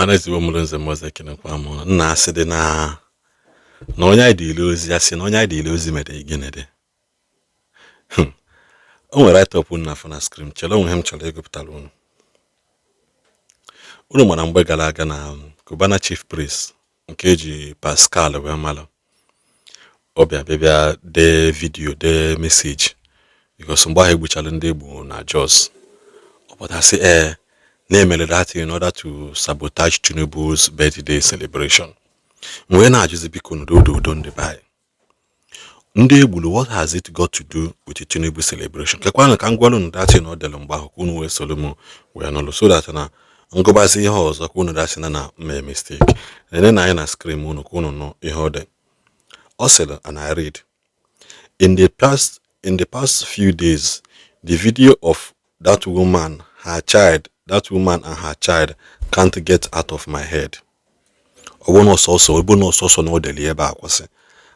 Ọhaneze Igbo mụrụ nze m ọzọ, ekenekwa m unu. Nna, asị dị na onye anyị dịile ozi, asị na onye anyị dịile ozi mere gịnị dị. O nwere write-up unu na-afụ na screen. Chere, onwe m chọrọ ịgụpụtara unu. Unu mara mgbe gara aga na Cubana Chief Priest, nke eji Pascal wee malụ, ọ bịa bịa bịa dee video, dee message, because mgbe ahụ egbuchara ndị egbu na Jos, ọ pụtasị ee na-emere that in order to sabotage Tinubu's birthday celebration. M wee na-ajụzi, biko, n'udo udo, ndị be anyị, ndị egburu, what has it got to do with the Tinubu celebration? Kekwanụ ka m gwa unu that na ọ dịrị mgbe ahụ, ka unu wee soro m wee nụrụ, so that na ngụbazi ihe ọzọ, ka unu dasị na mee mistake. Nene na anyị na screen unu, ka unu nụ ihe ọ dị. Ọ sịrị, and I read, "In the past few days, the video of that woman, her child, that woman and her child can't get out of my head." Ọ bụrụ na ọsọsọ, ọ bụrụ na ọsọsọ na ọ dịrị ebe a kwụsị,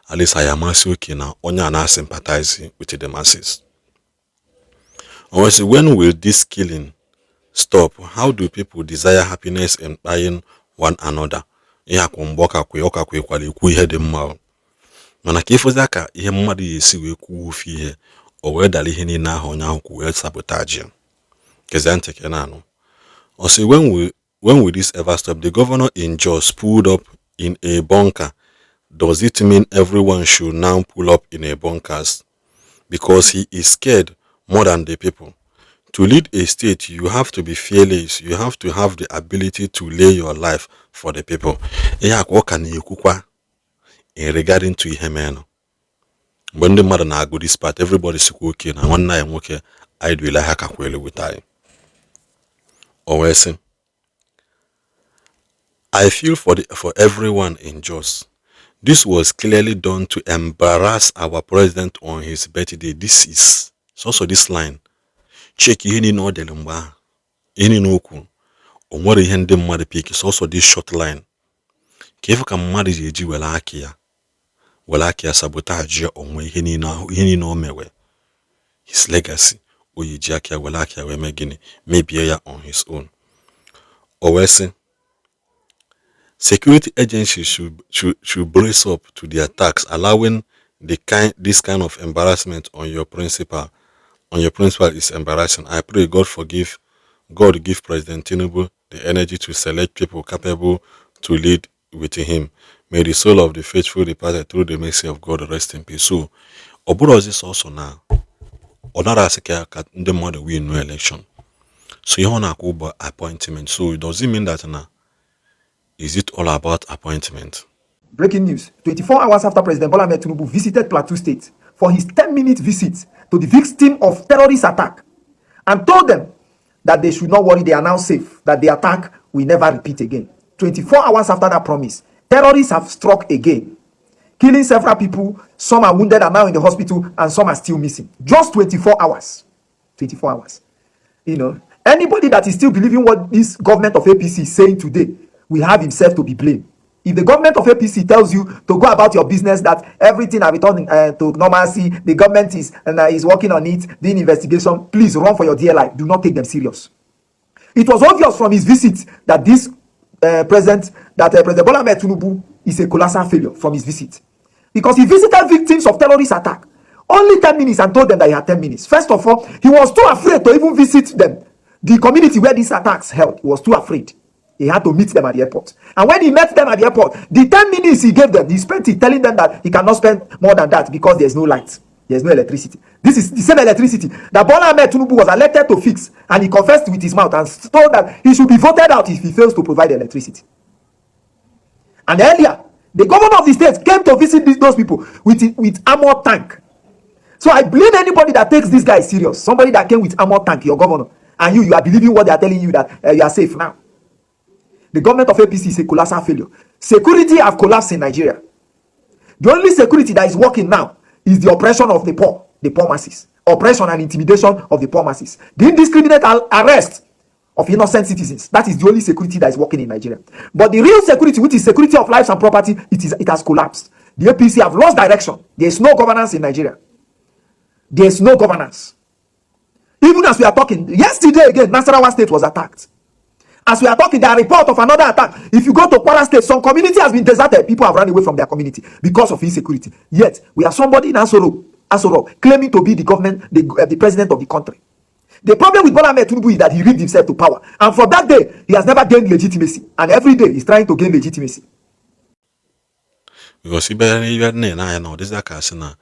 at least anyị amasị oke na onye a na-sympathize with the masses. O sị, "When will this killing stop? How do people desire happiness in buying one another?" Ihe akwa mgbe ọ kakwe ọ kakwekwara ikwu ihe dị mma o. Mana ka ịfụzi ka ihe mmadụ ya esi wee kwuo ofe ihe, o wee dara ihe niile ahụ onye ahụ kwu wee sabotage ya. Gezie ntị ka ị na-anụ. Ọ sị, When will this ever stop? The governor in Jos pulled up in a bunker. Does it mean everyone should now pull up in a bunkers because he is scared more than the people? To lead a state, you have to be fearless. You have to have the ability to lay your life for the people." Ihe akwa ọ ka na-ekwukwa in regarding to ihe menụ mgbe ndị mmadụ na-agụ this part, everybody sikwa oke na nwanne anyị nwoke anyị duela ha ka kwelu with anyị. O wee sị, "I feel for everyone in Jos. This was clearly done to embarrass our president on his birthday." This is so this line. Check ihe niile ọ dere mgbe ahụ, ihe niile o kwuru, o nwere ihe ndị mmadụ pick, sọsọ this short line, ka ịfụ ka mmadụ ji eji were aka ya sabotage onwe ihe niile ahụ, ihe niile o mewe, his legacy. O yi ji aka ya were aka ya wee mee gịnị? Mebie ya on his own. O wee sị, "Security agencies should brace up to their task. Allowing this kind of embarrassment on your principal is embarrassing. I pray God forgive, God give President Tinubu the energy to select people capable to lead with him. May the soul of the faithful departed through the mercy of God rest in peace." So ọ bụrụ ọzi sọsọ na ọ nara asị ka ndị mmadụ win no election, so ihe ọ na-akwụ bụ appointment. So it does it mean that na is it all about appointment? Breaking news: 24 hours after President Bola Ahmed Tinubu visited Plateau State for his 10-minute visit to the victim of terrorist attack and told them that they should not worry, they are now safe, that the attack will never repeat again. 24 hours after that promise, terrorists have struck again, killing several people. Some are wounded and now in the hospital, and some are still missing. Just 24 hours. 24 hours. Anybody that is still believing what this government of APC is saying today will have himself to be blamed. If the government of APC tells you to go about your business, that everything have returned to normalcy, the government is working on it, doing investigation, please run for your dear life. Do not take them serious. It was obvious from his visit that this president, that President Bola Ahmed Tinubu is a colossal failure from his visit. Because he visited victims of terrorist attack only 10 minutes and told them that he had 10 minutes. First of all, he was too afraid to even visit them, the community where these attacks held. He was too afraid. He had to meet them at the airport. And when he met them at the airport, the 10 minutes he gave them, he spent it telling them that he cannot spend more than that because there's no light. There's no electricity. This is the same electricity that Bola Ahmed Tinubu was elected to fix. And he confessed with his mouth and told that he should be voted out if he fails to provide electricity. And earlier, the governor of the state came to visit those people with armored tank. So I blame anybody that takes this guy serious. Somebody that came with armored tank, your governor, and you are believing what they are telling you, that you are safe now. The government of APC is a colossal failure. Security have collapsed in Nigeria. The only security that is working now is the oppression of the poor masses. Oppression and intimidation of the poor masses. The indiscriminate arrest of innocent citizens. That is the only security that is working in Nigeria. But the real security, which is security of lives and property, it has collapsed. The APC have lost direction. There is no governance in Nigeria. There is no governance. Even as we are talking, yesterday again, Nasarawa State was attacked. As we are talking, there are report of another attack. If you go to Kwara State, some community has been deserted. People have run away from their community because of insecurity. Yet, we have somebody in Aso Rock claiming to be the government, the president of the country. The problem with Bola Ahmed Tinubu is that he rigged himself to power. And from that day, he has never gained legitimacy. And every day, he's trying to gain legitimacy. Because ibe ibe na-ene anya na ọ dịzị ka asị na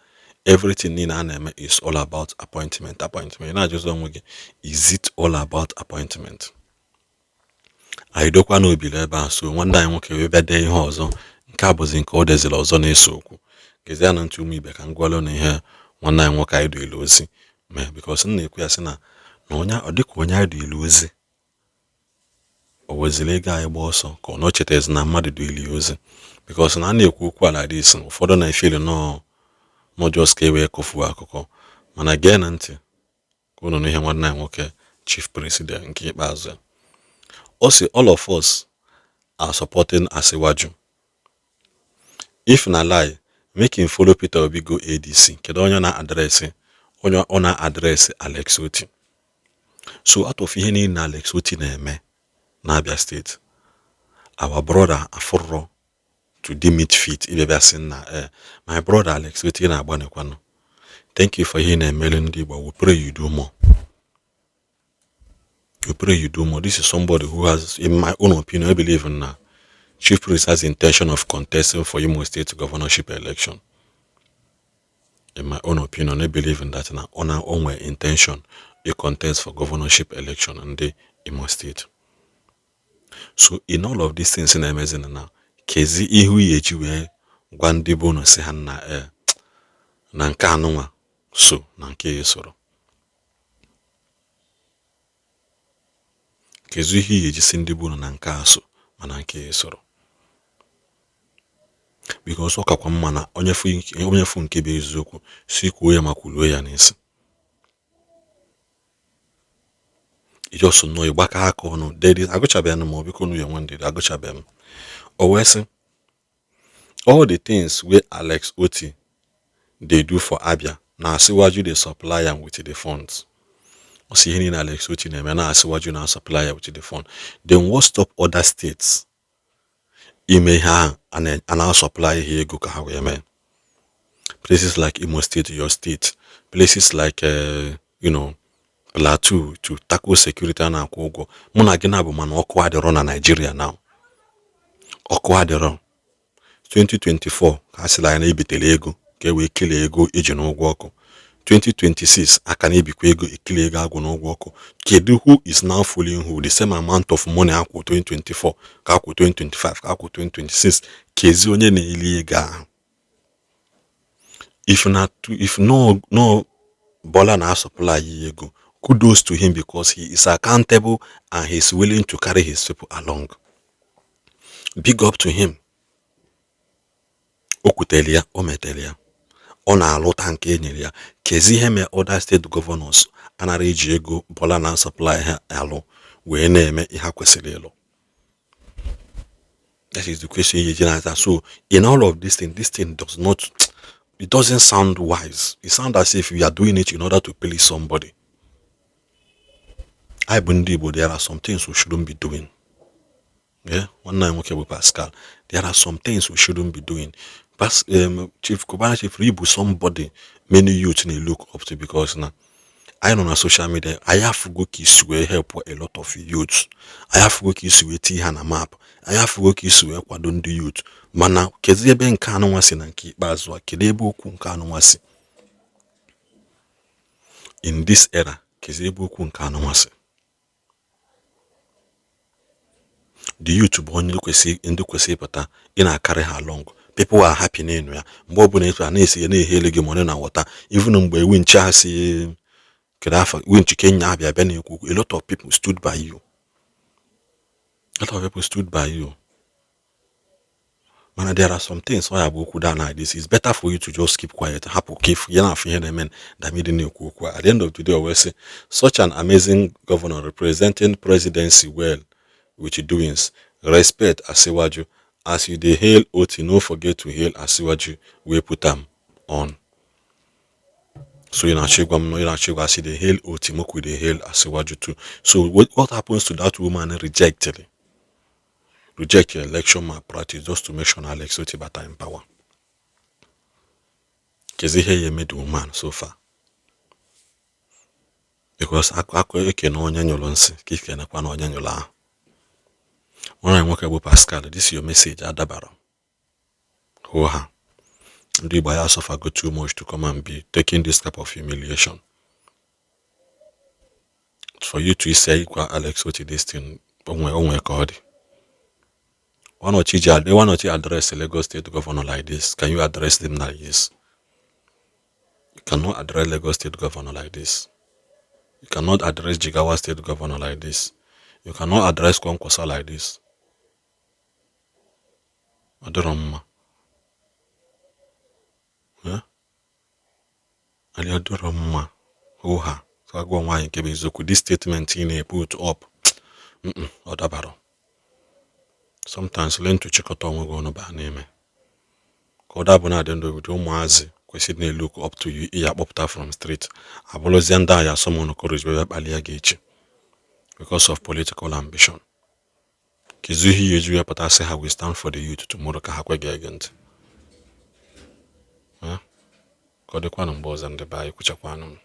everything niile a na-eme is all about appointment, appointment. Ị na-ajụzi onwe gị, is it all about appointment? Anyị dokwa n'obili ebe a. So nwanne anyị nwoke wee bịa dee ihe ọzọ. Nke a bụzi nke o deziri ọzọ na-ese okwu. Gezie na ntị, ụmụ ibe, ka m gwalụ na ihe nwanne anyị nwoke anyị duelu ozi mee, because m na-ekwu ya sị na na onye ọ dịka onye anyị duelu ozi, o weziri ego anyị gba ọsọ, ka ọ na o chetazị na mmadụ dueli ya ozi, because na a na-ekwu okwu ala this, ụfọdụ na-efeel nọọ nọ just ka e wee kọfuo akụkọ. Mana gee na ntị ka unu nụ ihe nwanne anyị nwoke Chief President nke ikpeazụ ya. Ọ sị, "All of us are supporting Asiwaju. If na lie, make him follow Peter Obi go ADC." Kedu onye ọ na-address? Onye ọ na-address, Alex Oti. So out of ihe niile na Alex Oti na-eme n'Abia State, our brother afụrọ to deem it fit ịbịa sị na my brother Alex Oti na-agbanịkwanụ, thank you for ihe ị na-emelu ndị Igbo. We pray you do more. We pray you do more. This is somebody who has, in my own opinion, I believe na Chief Priest has intention of contesting for Imo State governorship election. In my own opinion, I believe in that na ọ na o nwere intention to contest for governorship election in the Imo State. So in all of these things na-emezi na kezi ihu ya eji wee gwa ndị bụ unu si ha na na nke anụnwa so na nke ya soro. Kedu ihe ya eji si ndị bụ unu na nke a so mana nke ya soro? Because ọ kakwa mma na onye fụ nke bụ eziokwu si kwuo ya ma kwuluo ya n'isi. Just nnọọ ịgbakọ aka ọnụ. There is, agụchabeghị m, biko nu ya nwe ndidi, agụchabeghị m. O wee sị, "All the things wey Alex Oti dey do for Abia, na Asiwaju dey supply am with the funds." Ọ sị ihe niile Alex Oti na-eme na Asiwaju na supply ya with the fund. Then what stop other states ime ihe ahụ a na-supply ha ego ka ha wee mee? Places like Imo State, your state, places like Plateau, to tackle security a na-akwụ ụgwọ. Mụ na gị na-abụ, mana ọkụ adịrọ na Nigeria now. Ọkụ adịrọ. 2024 ka a sịla ya na ebitere ego ka e wee kelee ego eji n'ụgwọ ọkụ. 2026 aka na-ebikwa ego ekele ego agwụ n'ụgwọ ọkụ. Kedu who is now fooling who? The same amount of money akwụ 2024 ka akwụ 2025 ka akwụ 2026. Kezi onye na-eli ego ahụ? If na if no no Bola na supply ya ego, kudos to him, because he is accountable and he is willing to carry his people along. Big up to him. O kwutere ya, o metere ya, ọ na-alụta nke e nyere ya. Kezi ihe mee other state governors anara eji ego Bola na supply ha alụ wee na-eme ihe ha kwesịrị ịlụ? That is the question you na. So in all of this thing, this thing does not, it doesn't sound wise. It sounds as if you are doing it in order to please somebody. I bụ ndị Igbo, there are some things we shouldn't be doing. Yeah, nwanne anyị nwoke bụ Pascal, there are some things we shouldn't be doing. Chief Cubana Chief bụ somebody many youth na look up to, because na anyị nọ na social media, anyị afụgo ka isi wee help a lot of youths, anyị afụgo ka isi wee tinye ha na map, anyị afụgo ka isi wee kwado ndị youth. Mana kedu ebe nke anụnwa si na nke ikpeazụ a? Kedu ebe okwu nke anụnwa si in this era? Kedu ebe okwu nke anụnwa si? The youth bụ onye ndị kwesịrị ịpụta ị na-akarị ha along. People are happy n'ịnụ ya mgbe ọbụla etu a na-esi ya na-ehele gị money na water. Even mgbe winch a si kedu afọ winch Kenya abịa bịa na-ekwu, a lot of people stood by you, a lot of people stood by you. Mana there are some things ọ ya bụ okwu down like this, it's better for you to just keep quiet, hapụ ka ifu ya na-afụ ihe na-eme than ịdị na-ekwu okwu. At the end of the day, o wee sị, "Such an amazing governor representing presidency well with doings. Respect Asiwaju. As you dey hail Oti, no forget to hail Asiwaju wey put am on." So ị na-achọ ịgwa m na ị na-achọ ịgwa asị dey hail Otti, make we dey hail Asiwaju too. So what happens to that woman rejected reject election malpractice just to make sure na Alex Otti bata in power? Kezi ihe ya eme the woman so far? Because akụ ekene onye nyụrụ nsị ka ikenekwa na onye nyụrụ ahụ. Nwanne nwoke bụ Pascal, this your message adabara hụ ha. Ndị Igbo ya suffer go too much to come and be taking this type of humiliation. For you to say ịgwa Alex Otti this thing, onwe ka ọ dị. Why not you address the Lagos State governor like this? Can you address them like this? You cannot address Lagos State governor like this. You cannot address Jigawa State governor like this. You cannot address Kwankwaso like this. Ọ dịrọ mma. Eh? Ali, ọ dịrọ mma. Hụ ha agwa nwaanyị nke bụ eziokwu. This statement ị na-put up, ọ dabara. Sometimes learn to chịkọta onwe gị ọnụ baa n'ime ka ọ dabụ na adị ndụ obodo. Ụmụazị kwesịrị na look up to you. Iya akpọpụta from street abụrụzie ndị agha summon courage wee kpalie gị echi because of political ambition. Kedu ihe ya eji wee pụta sị ha, "We stand for the youth," tomorrow ka ha kwe gị ege ntị? Eh? Ka ọ dịkwanụ mgbe ọzọ, ndị be anyị. Kwuchakwanụ m.